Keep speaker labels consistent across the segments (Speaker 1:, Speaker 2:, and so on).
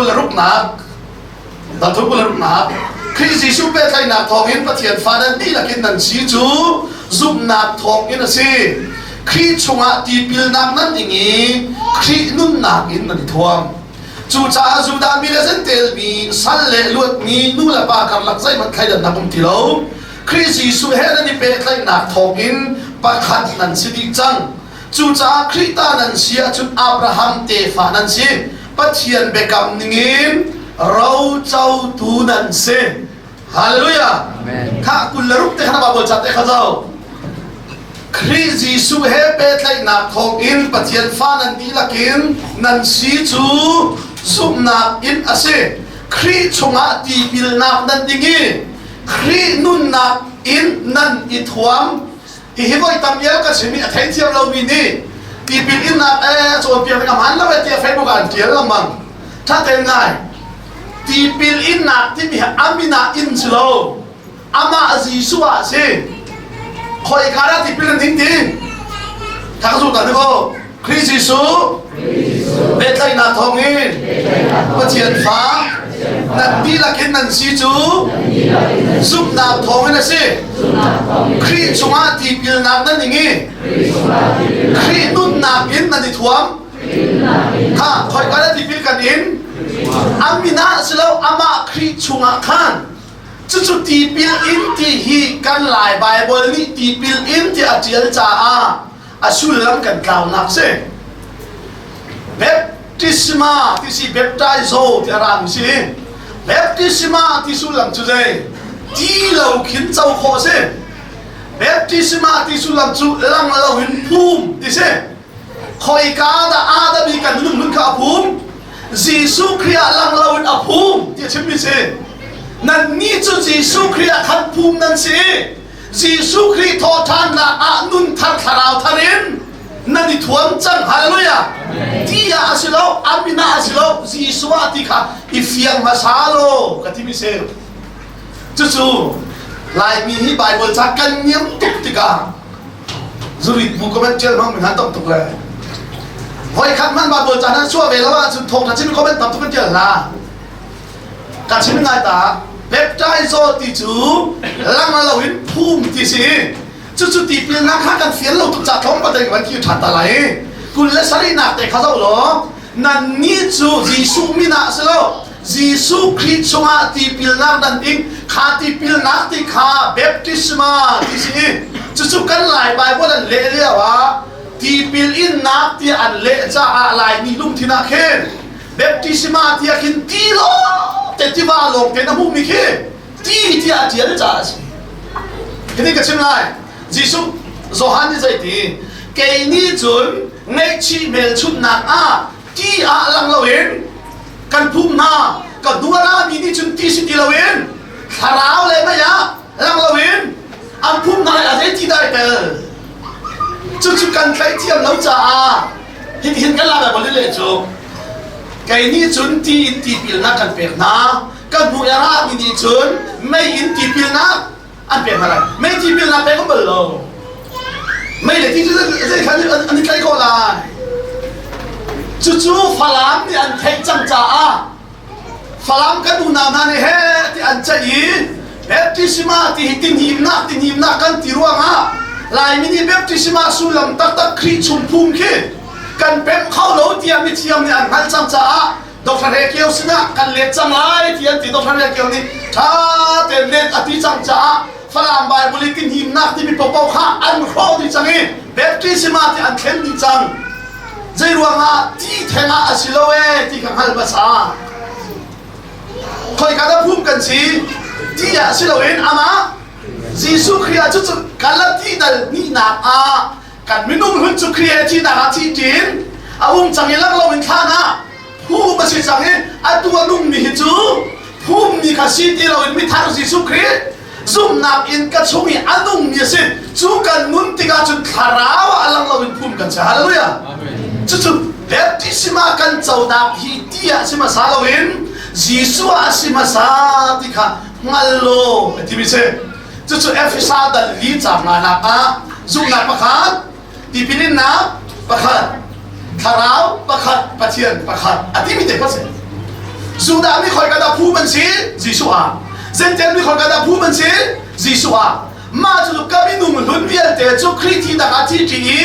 Speaker 1: 26nak dal thum 26nak. Khrih Jesuh pehtlaihnak thawngin Pathian fa nan dihlak in nan si cu zumhnak thawngin a si. Khrih chungah tipilnak nan ing i Khrih nunnak in nan i thuam. Cucaah Judah mi le Jentail mi, sal le luatmi, nu le pa karlak zeihmanh thleidannak um ti lo. Khrih Jesuh he nan i pehtlaihnak thawngin pakhat nan si dih cang. Cucaah Khrih ta nan si ahcun Abraham tefa nan si. Pathian biakam ningin rocotu nan si. Hallelujah. Kha 26 te kha Bible ca te kha zo. Khrih Jesuh he pehtlaihnak thawngin Pathian fa nan dihlak in nan si cu zumhnak in a si. Khrih chungah tipilnak nan ding i Khrih nunnak in nan i thuam. Hihi voi tam ial ka chim i a theithiam lomi nih tipil innak ee cawnpiak ding a hmaan lo ee tiah Facebook ah an ṭial lengmang. Ṭha tein ngai. Tipil innak timi hi a min ah in si lo. Amah Jesuh ah a si. Khoika dah tipil an ding ti? Thak zu ta ko. Khrih Jesuh pehtlaihnak thawngin Pathian fa nan dihlak in nan si cu zumhnak thawngin a si. Khrih chungah tipilnak nan ing i Khrih nunnak in nan i thuam. Kha khoika dah tipil kan in? A min ah si lo, amah Khrih chungah khan. Cucu tipil in ti hi kan Lai Baibal nih tipil in ti a ṭial caah a sullam kan tlaunak si. Baptisma ti si baptizo ti a rang si. Baptisma ti sullam cu zei? Ti lo khin co khawh si. Baptisma ti sullam cu lang lo in phum ti si. Khoika dah Adam i kan minung nun kha a phum? Jesuh Khrih ah lang loin a phum ti a chimmi si. Nannih cu Jesuh Khrih ah khan phum nan si. Jesuh Khrih thawhṭhannak ah nun thar thlarau thar in nan i thuam cang. Hallelujah. Ti ah a si lo, a min ah a si lo, Jesuh ah ti kha i fiang hmasa law ka timi si. Cucu Laimi hi Baibal ca kan niam tuk tikah zurit bu comment ṭial hmang mi hna tam tuk le voi khat hmanh Bible ca nan suah ve lo ahcun thawngṭha chim comment tam tuk kan ṭial hna. Ka chim ngai ta, baptizo ti cu lang lo in phum ti si. Cucu tipilnak kha kan fial lo tuk ca tlawm pa te kan khi ṭhan ta lai. 27nak te kha zoh law, nannih cu Jesuh min ah si lo, Jesuh Khrih chungah tipilnak nan ing. Kha tipilnak ti kha baptisma ti si. Cucu kan Lai Bible an leh lio ah tipil innak tiah an leh caah Laimi lungthin ah khin baptisma tiah khin ti lawng te, tiva lawng te na hmuhmi khi ti tiah a ṭial caah a si. Hitin ka chim lai. Jesuh Johan nih zeiti? Kei nih cun ngaihchih hmelchunhnak ah ti ah lang loin kan phum hna, ka hnu a mi nih cun ti si ti loin thlarau le mei ah lang loin an phum hna lai. A zei ti dah ai tel? Cucu kan tlaih thiam lo caah hitihin kan la Bible le cu kei nih cun ti in tipilnak kan pek hna, ka hnu i a ra mi nih cun mei in tipilnak an pek hna lai. Mei tipilnak pek um bal lo. Mei le ti cu zei khan an i tlaih khawh lai? Cucu Falam nih an theih cang caah Falam kan unau hna nih he ti an ceih i baptisma ti hi tinhimnak tinhimnak kan ti ruangah Laimi nih baptisma sullam taktak Khrih chung phum khi kan pemh kho lo tiah mithiam nih an hngalh cang caah Dr. He Kio sinah kan let cang lai ti an ti. Dr. He Kio nih ṭha tein let a ti cang caah Falam Bible i tinhimnak timi paohpaoh kha an hrawh dih cang i baptisma ti an thlen dih cang. Zei ruangah? Ti theng ah a si lo ee ti kha hngal hmasa. Khoika dah phum kan si? Ti ah si loin amah Jesuh Khrih ah cucu Galati dal hnihnak ah kan minung hlun cu Khrih he thihnak ah thi ṭin a um cang i lang loin thlan ah phum a si cang i atu a nungmi hi cu phummi kha si ti loin mithar Jesuh Khrih zumhnak in ka chung i a nungmi a si. Cu kan nun tikah cun thlarau ah a lang loin phum kan si. Hallelujah. Cucu baptisma kan conak hi ti ah si hmasa loin Jesuh ah si hmasa ti kha hngal law a timi si. Cucu Efesa dal li caang nganak ah zumhnak pakhat, tipil innak pakhat, thlarau pakhat, Pathian pakhat a timi te kha si. Judah mi khoi ka dah phum an si? Jesuh ah. Jentail mi khoi ka dah phum an si? Jesuh ah. Mah cu ka minung hlun vialte cu Khrih thihnak ah thi ṭi i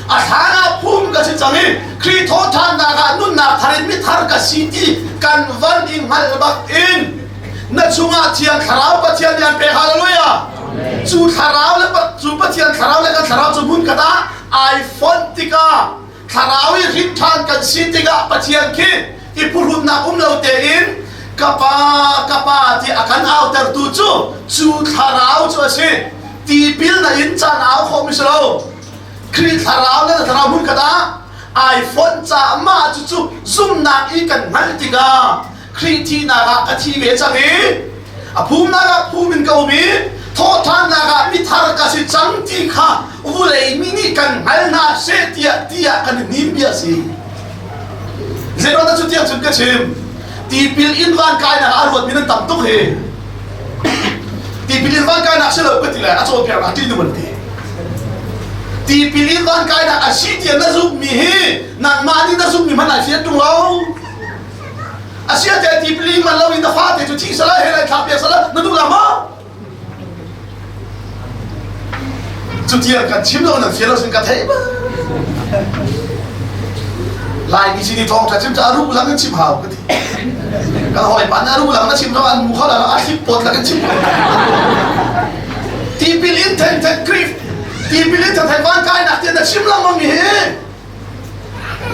Speaker 1: a thlan ah phum ka si cang i Khrih thawhṭhannak ah nunnak thar in mithar ka si ti kan van i hngalh bak in na chungah Thiang Thlarau Pathian nih an pek. Hallelujah! Cu thlarau le cu Pathian thlarau le kan thlarau cu hmun khat ah ai fonh tikah thlarau i hrin ṭhan kan si tikah Pathian khi i phuhrunnak um lo tein ka pa ka pa ti a kan autertu cu cu thlarau cu a si. Tipil na in caan au khawh mi si lo. Khrih thlarau le thlarau hmun khat ah ai fonh caah mah cucu zumhnak i kan hngalh tikah Khrih thihnak ah ka thi ve cang i a phumnak ah phum in ka um i thawhṭhannak ah mithar ka si cang ti kha vulei mi nih kan hngal hna seh tiah tiah kan i hnim bia a si. Zeiruang cu tiang cun ka chim? Tipil in van kainak ah ruatmi nan tam tuk hi. Tipil in van kainak si lo ka ti lai a cawnpiaknak ṭih nu an ti. Tipil in van kainak a si tiah na zumhmi hi nangmah nih na zumhmi hmanh ai fian ṭung lo. Asia te tipil man lo in na fate cu thi sala he lai thla piak sala na duh la ma? Cu tiang kan chim lo nan fial lo sin ka thei ba. Lai mi sin i thawng tha chim ca ru lang in chim hau ka ti. Kan hawi pa na ru lang na chim lo an mu kho la a thlip pot lang in chim. Tipil in then then Khrih tipil in then then van kai nak tian na chim lang mang mi hi.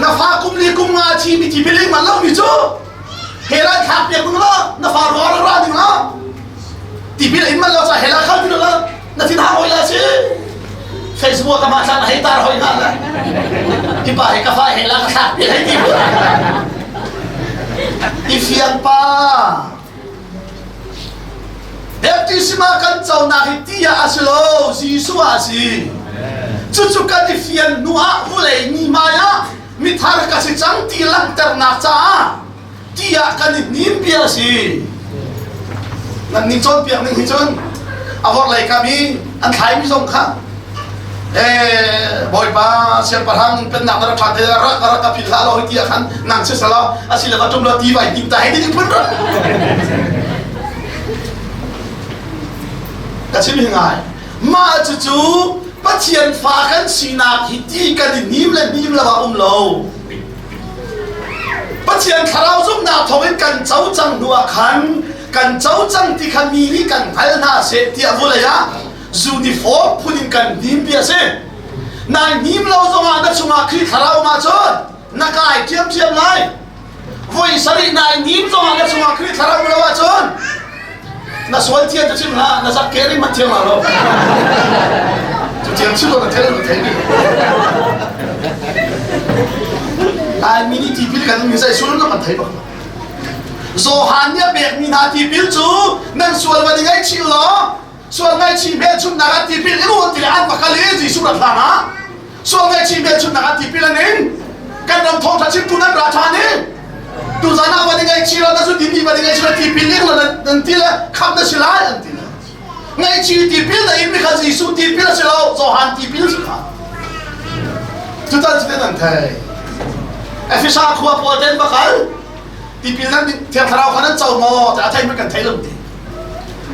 Speaker 1: Na fa kum li kum nga thi mi ti biling man lo mi cu hela thlak piak ding la na fa ruwa ra ra ding la tipil in man lo cha hela khal ding la na thin hang hoi la si Facebook ka ma thlan hei tar hoi na la ti pa he ka fa hela ka thlak piak hei ti i fiang pa Baptisma kan conak hi ti ah a si lo, Jesuh ah a si. Cucu kan i fian hnu ah vulei mi hmai ah mithar ka si cang ti langhternak caah ti ah kan i hnim bia a si. Nan nih cawnpiak ning hi cun a vorlei kam i an thlaimi zong kha Bawipa siangpahrang pennak na rak ṭhan te rak rak ka philh hlah law hi ti ah khan nang si selaw asile va ṭum law ti vai hnim ta hei ti phun rak ka chim hi ngai mah cucu Pathian fa kan sinak hi ti kan i hnim le hnim lo ah um lo Pathian thlarau zumhnak thawngin kan co cang hnu ah khan kan co cang ti kha mi nih kan hngal hna seh tiah vulei ah uniform phun in kan hnim ti a si. Nai hnim lo zongah na chungah Khrih thlarau um ahcun na kai ṭhiamṭhiam lai. Voi sarih nai hnim zongah na chungah Khrih thlarau um lo ahcun na sual thian cu chim hlah, na zak ke ring hmanh thiang la lo. Cu thiang chim lo na thei lo na thei mi. Laimi nih tipil kan mi zei sullam kan thei bak lo. Johan nih a pekmi hna tipil cu nan sual va i ngaihchih law sual ngaihchih hmelchunhnak ah tipil in un ti le an va kal i Jesuh rat hlan ah sual ngaihchih hmelchunhnak ah tipil an ing kan ram thawngṭha chimtu nan ra ṭhan i tuzan ah van i ngaihchih lo na zu dimi van i ngaihchih lo tipil ing lo nan ti le khamh na si lai an ti le ngaihchih tipil na in mi kha Jesuh tipil a si lo Johan tipil si kha cutan cutin an thei Efesa khua pawl ten va kal tipil nan thiang thlarau kha nan co maw a thei kan thei lo ti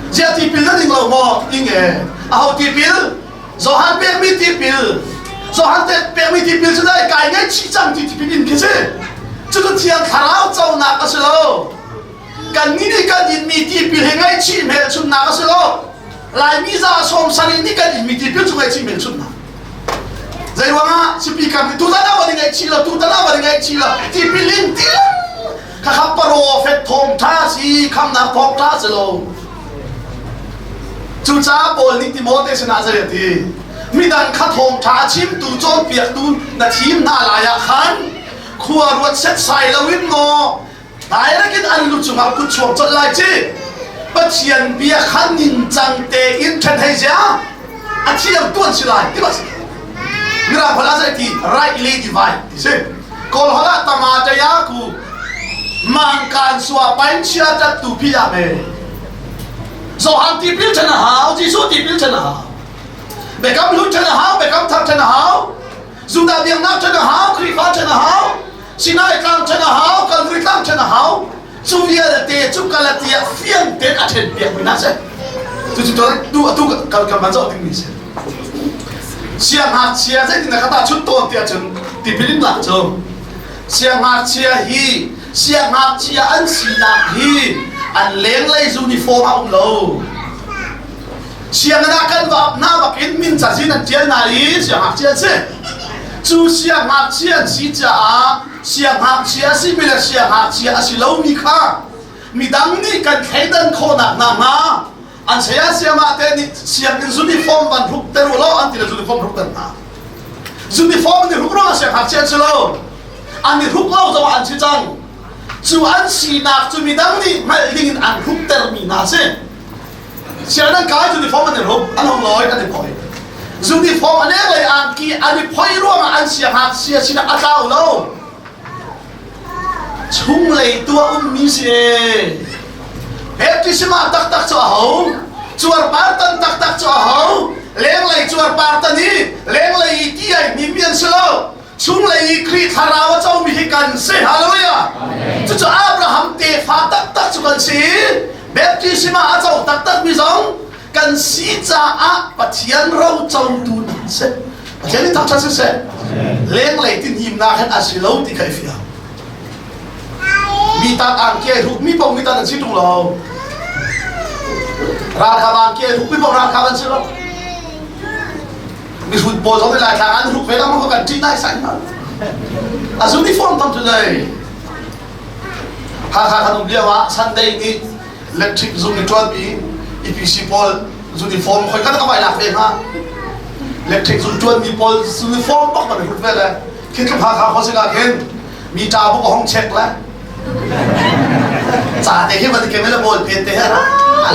Speaker 1: Ziah tipil na ding lo maw? Ing e. Aho tipil? Johan pekmi tipil. Johan pekmi tipil cu dai kai ngaihchih cang ti tipil in khi si. Cucu Thiang Thlarau conak a si lo. Kannih nih kan inmi tipil hi ngaihchih hmelchunhnak a si lo. Laimi za 70 nih kan inmi tipil cu ngaihchih hmelchunhnak. Zei ruangah speaker nih tutan ah van i ngaihchih lo, tutan ah van i ngaihchih lo, tipil in ti Khakha profet thawngṭha si khamnak thawngṭha si lo. Cucaah Paul nih Timote sinah zei a ti? Midang kha thawngṭha chimtu cawnpiaktu na thim hna lai ah khan khua ruat setsai loin maw direct in an lu cungah kut chuak colh lai ci. Pathian bia kha ningcang tein ṭhen hei zia a thiam tuan si lai ti ba si. Mirang holh ah zei ti rightly divide ti si. Kawl holh ah tama taya ku mangkan sua pain chia tat tu phi ya me. Johan tipil chen a hau, Jesuh tipil chen a hau. Biakam hlun chen a hau, biakam thar chen a hau. Judah biaknak chen a hau, Khrihfa chen a hau. Sinai tlang chen a hau, Calvary tlang chen a hau. Cu vialte cu Galatia fiang tein a ṭhen piak mi hna si. Cucu tu atu kan kan van zoh dingmi si. Siangngakchia zeitin dah ka tahchunh tawn tiah cun tipil innak cu siangngakchia hi siangngakchia an sinak hi an lenglei uniform a um lo. Sianginn ah kan va ap hna bakin min cazin an ṭial hna i siangngakchia an si. Cu siangngakchia an si caah siangngakchia a simi le siangngakchia a si lomi kha midang nih kan thleidan khawhnak hna hnga an saya sayama te nih sianginn uniform van hruk ter u law an ti le uniform hruk ter hna. Uniform nih hruk ruangah siangngakchia an si lo. An i hruk lo zongah an si cang. Cu an sinak cu midang nih hngalh ding in an hruktermi hna a si. Sian an kai uniform an i hruk, an hong lawi, an i phoi. Uniform a lenglei angki an i phoi ruangah an siangngakchia sinah a tlau lo. Chunglei tuah ummi si e. Baptisma taktak cu a ho. Cuarpar tan taktak cu a ho. Lenglei cuarpar tan i lenglei i ti ai hmimi an si lo. Chunglei i Khrih thlarau a comi hi kan si. Hallelujah. Cucu Abraham tefa taktak cu kan si. Baptisma a co taktakmi zong kan si caah Pathian ro cotu nan si. Pathian nih thangṭhat siseh. Lenglei ti himnak hin a si lo ti kha i fiang. Mi tan angki ai hruk mi paoh mi tan an si ṭung lo. Ralkap angki ai hruk mi paoh ralkap an si lo. Mihrut pawl zong nih Laitlang an hruk ve lengmang kan ṭih nai sai hna. A uniform tam cu dei. Hakha kan um lio ah Sunday ni electric zung i ṭuanmi EPC pawl uniform khoi kan ka vai lak ve hnga. Electric zung ṭuanmi pawl uniform bak man hrut ve le khi tluk Hakha khua sinah khin mi ṭa buk a hong check le ca te hi van ke le ball pen te he ra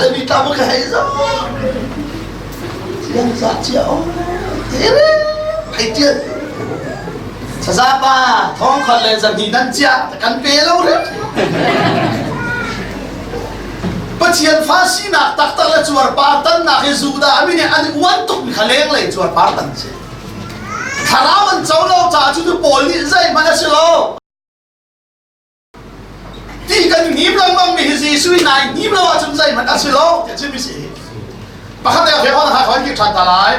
Speaker 1: le mi ṭa buk hei zo Siangza cia hei tial Sazapa thong khat le zahnih nan cia kan pe lo re Pathian fa sinak taktak le cuarpar tannak hi Judah mi nih an uan tuk mi kha lenglei cuarpar tan si. Thlarau an co lo caah cu Paul nih zeihmanh a si lo. Ti kan hnim lengmang mi hi Jesuh i nai hnim lo ahcun zeihmanh a si lo tiah chimmi si. Pakhat te a ha khawan ki ṭhan ta lai.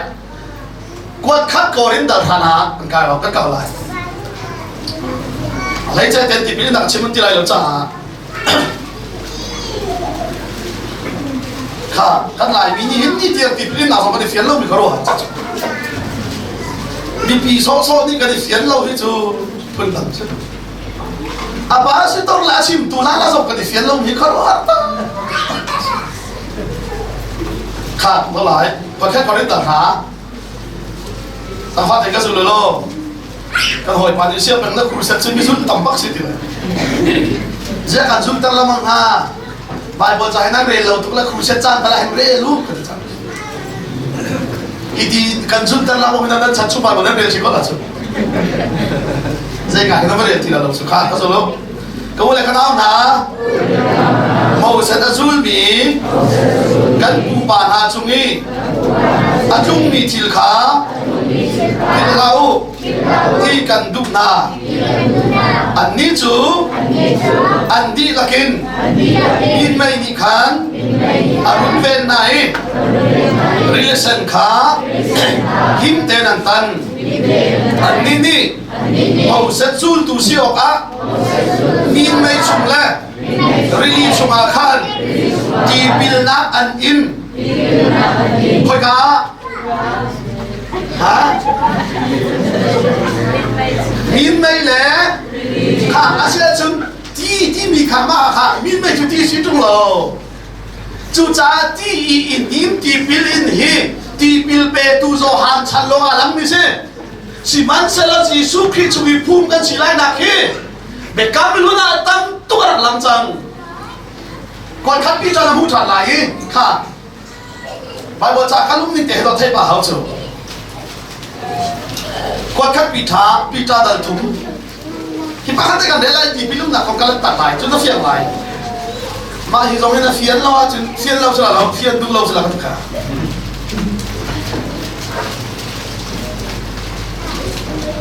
Speaker 1: Kuat khat Korin dal hran ah kan kai kan kau lai. Leice ten tipil nak chim ti lai lo caah kha kan Laimi nih hin ni tiang tipil nak zong kan i fian lo mi kha ruah mipi sawhsawh nih kan i fian lo hi cu phundang si. A pa sitor le a chimtu hna la zong kan i fian lomi khuaruahhar kha no lai pakhat Korinth hna ta fa te ka zul lo kan hawi pa nih sia peng na crusade cu mizul tam bak si ti lai zia kan zul ter lamang hna Bible ca hin an rel lo tuk le crusade caan pala hin rel u kan ti cang hi ti kan zul ter lamang hin nan chan chung Bible nan rel si ko la cu Zeika hin na va rel ti lo cu kha ka zo Ka u le ka nau hna Moses a zulmi kan pupa hna cung i a tlungmi thil kha philh hlah u ti kan duh hna. Annih cu an dihlak in minmei nih khan a runven hna i rili sen kha him tein an tan. Annih nih Moses zultu si awkah minmei chung le rili chungah khan tipilnak an in. Khoika ah? Ha? Minmei le kha a si ahcun ti timi kha mah kha minmei cu ti si ṭung lo. Cucaah ti i in nim tipil in hi tipil petu Johan chan lawng ah langmi si. Sihmanhsehlaw Jesuh Khrih chung i phum kan si lainak hi biakam hlun ah tam tuk a rak lang cang. Kuan khat pi chan a hmuh ṭhan lai i kha Bible ca kan um ning te hi theih pah hau cu. Kuan khat pi ṭha pi ṭa dal thum Hi pakhat te kan rel lai ti bilumnak kong kan tar lai cun na fiang lai. Mah hi zong hin a fian lo ahcun fian lo sila lo fian duh lo sila kan kha.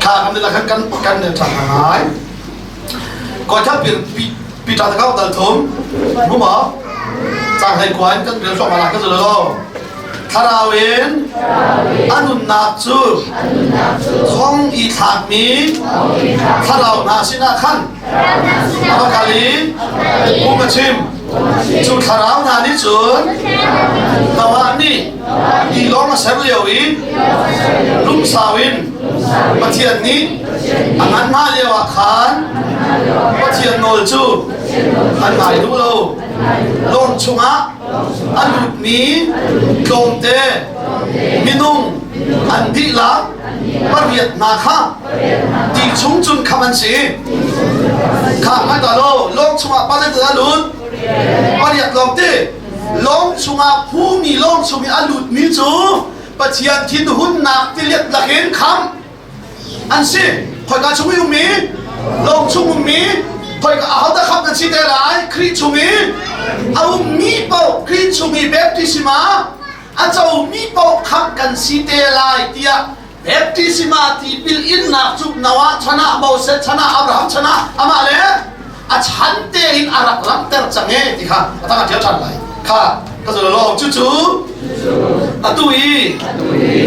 Speaker 1: Kha kan la kan kan kan ne tha ngai. Koi kha pir pi. Peter ta kau dal thum mu ma cang hlei kua in kan rel hrawng ala ka zul lo thlarau in a nunnak cu thong i thlakmi thlarau hna sinah khan a va kal i phung a chim. Cu thlarau hna nih cun Noah nih tilawng a ser lio i lungsau in Pathian nih a ngan hna lio ah khan Pathian nawl cu an ngai duh lo. Lawng chungah a lutmi tlawmte minung an dihlak pariat hna kha ti chung cun kham an si. Kha ngai ta lo, lawng chungah pa zeitin a lut? Pariat lawng ti. Lawng chungah phumi lawng chung i a lutmi cu Pathian thinhunnak tiliat lakin kham an si. Khoika chung i ummi? Lawng chung ummi? Khoika ahodah kham an si te lai? Khrih chung i a ummi paoh Khrih chung i baptisma a comi paoh khamh kan si te lai tiah baptisma tipil innak cu Noah chan ah Moses chan ah Abraham chan ah amah le a chan tein a rak langhter cang e ti kha a tang a ṭial ṭhan lai kha ka zul lo. Cucu atu i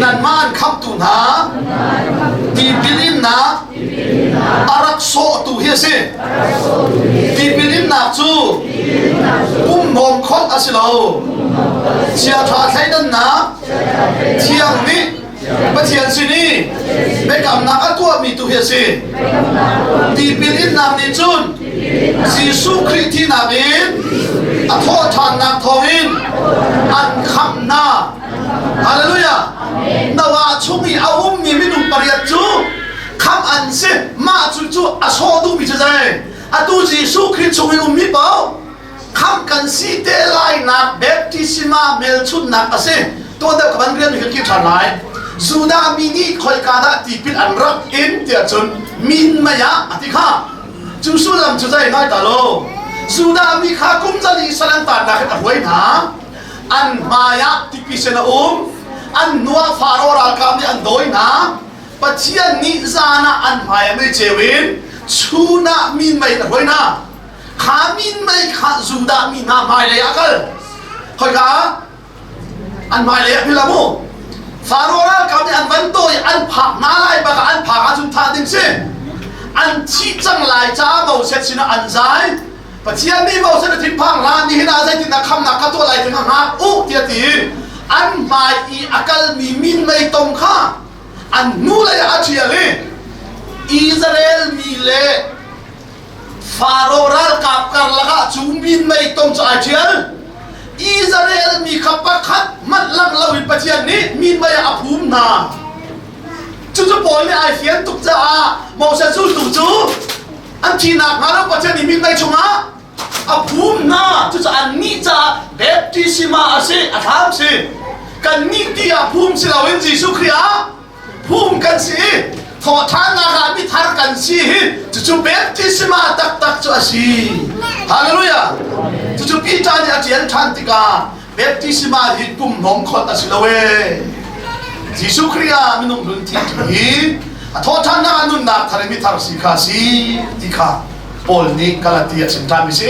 Speaker 1: nanmah an khamhtu hna tipil innak a rak sawhtu hi a si. Tipil innak cu pum hnawm kholh a si lo, chiaṭha thleidannak thiang nih Pathian sin i biakamnak a tuahmi tu hi a si. Tipil innak nih cun Jesuh Khrih thihnak in a thawhṭhannak thawngin an khamh hna. Hallelujah! Noah chung i a ummi minung pariat cu khamh an si. Mah cu cu a sawh duhmi cu zei? Atu Jesuh Khrih chung i ummi paoh khamh kan si te lainak baptisma hmelchunhnak a si. Tuan deuh ka van rian ka kir ṭhan lai. Judah mi nih khoika dah tipil an rak in tiah cun min mei ah a ti kha. Cu sullam cu zei ngai ta lo. Judah mi kha kum zali sal an tannak in a hruai hna. An hmai ah tipisen a um. An hnu ah Faro ralkap nih an dawi hna. Pathian nih zan ah an hmai ah mei ceu in chun ah min mei in a hruai hna. Kha minmei kha Judah mi hna hmailei ah kal. Khoika an hmailei ah phila mu. Faro ralkap nih an van tawi an phak hna lai bak ah an phak ahcun thah ding si. An thih cang lai caah Moses sinah an zai. Pathian nih Moses a thinphang hlah, nihin ah zeitindah khamnak ka tuah lai ti kha hngak u tiah ti. An hmai i a kalmi minmei tom kha an hnulei ah a ṭhial i Israel mi le Faro ralkap karlak ah cu minmei tom cu ai ṭhial. Israel mi kha pakhat hmanh lang loin Pathian nih minmei ah a phum hna. Cucu Paul nih ai fian tuk caah Moses zultu cu an thihnak hnga lo Pathian nih minmei chungah a phum hna. Cucu annih caah baptisma a si, a thlam si. Kannih ti ah phum si loin Jesuh Khrih ah phum kan si i thawhṭhannak ah mithar kan si hi cucu baptisma taktak cu a si. Hallelujah! Cucu Peter nih a ṭial ṭhan tikah baptisma hi pum hnawm khawt a si lo ee. Jesuh Khrih ah minung hlun thi hi a thawhṭhannak ah nunnak thar i mithar si kha si ti kha Paul nih Galatia a chim ṭhanmi si.